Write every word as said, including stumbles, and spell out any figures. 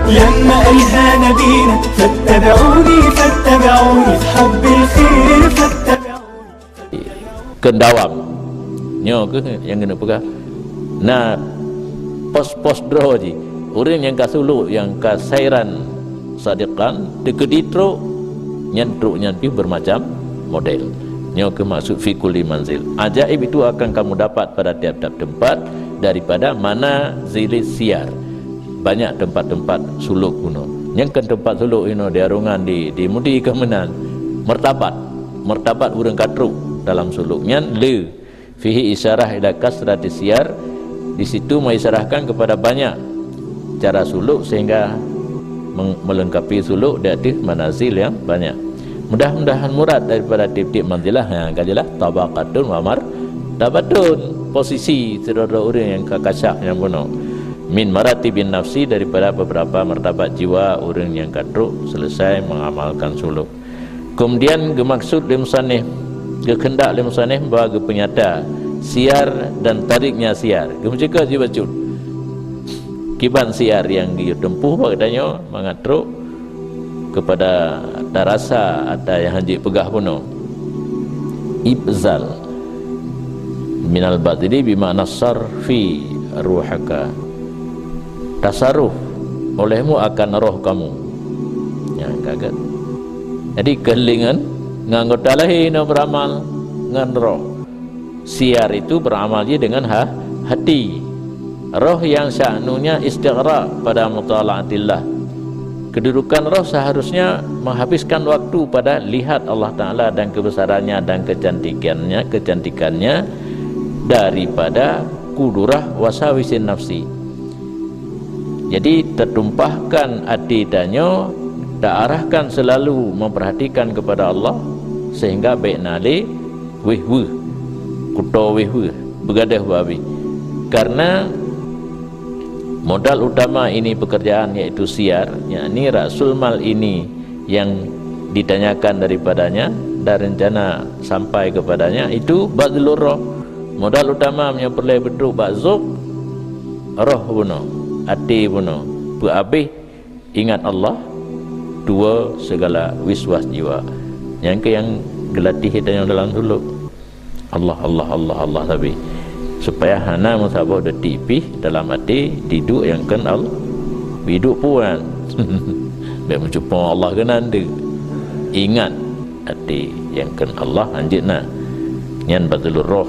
لما أيها نبينا فاتبعوني، فاتبعوني في حب الخير، فاتبعوني. Keundawam. Nyoe keuh nyang keuneuk peugah. Na pos-pos droe jih. Ureuëng nyang ka suluk, nyang ka sairan sadiqan, teukeudi trok, nyan trok nyan pih bermacam model. Nyoe keuh maksud fi kulli manzil. Ajaib itu akan kamu dapat pada tiap-tiap tempat daripada manazilis siyar. Banyak tempat-tempat suluk bunoe. Nyang kan tempat suluk inoe di Arungan, di, di Mudi keuh meunan. Martabat. Martabat ureuëng ka trok dalam suluk nyan le. Fihi isyarah ila kasrati siyar, di situ mengisyarahkan kepada banyak cara suluk sehingga meng-, melengkapi suluk di ateueh manazil yang banyak. Mudah-mudahan murad daripada tiep-tiep manzilah nyang ka jeulaih tabaqatun wa martabatun, posisi sidroe-droe ureuëng nyang ka kasyaf nyang bunoe. Min maratibin nafsi, daripada beberapa martabat jiwa ureuëng nyang ka trok selesai mengamalkan suluk. Kemudian geumaksud lé musannif, geukheundak lé musannif bahwa geupeunyata siar dan tariknya siar. Geumeuceuka jibacut. Kiban siar nyang geuyue teumpuh bak geutanyoe mangat trok kepada tarasa ata nyang hanjeuet peugah bunoe. Ibzal minal batili bima'na sarfi ruhaka. Tasaruf olehmu akan roh kamu. Nyang ka gét. Jadi, keulingan ngon anggota lahé na beramal ngon roh. Siar itu beramal je dengan ha-, hati. Roh yang sya'nunya istighraq pada mutala'atillah. Kedudukan roh seharusnya menghabiskan waktu pada lihat Allah Ta'ala dan kebesarannya dan kecantikannya, kecantikannya daripada kudurah wasawisin nafsi. Jadi, tatumpahkan até tanyoe, taarahkan selalu memperhatikan kepada Allah, sehingga bék na lé wéh-weuh, kuto wéh-weuh, beugadoh bak abéh. Karena modal utama ini pekerjaan, yaitu siar, yakni rasul mal ini yang ditanyakan daripadanya dan rencana sampai kepadanya, itu bazlur roh. Modal utama meunyoe peureulée beutrok bak zub, roh bunoe, até bunoe, peuabéh ingat Allah, tuwoe sigala wiswas jiwa. Nyang keuh nyang geulatih tanyoe dalam suluk. Allah, Allah, Allah, Allah sabe. Supaya hana meusaboh detik pih dalam até, diduek nyang kheun Allah. Biduek puan. Bék meucupo Allah keunan tu. Ingat até nyang kheun Allah hanjeuet na. Nyan bazlur roh.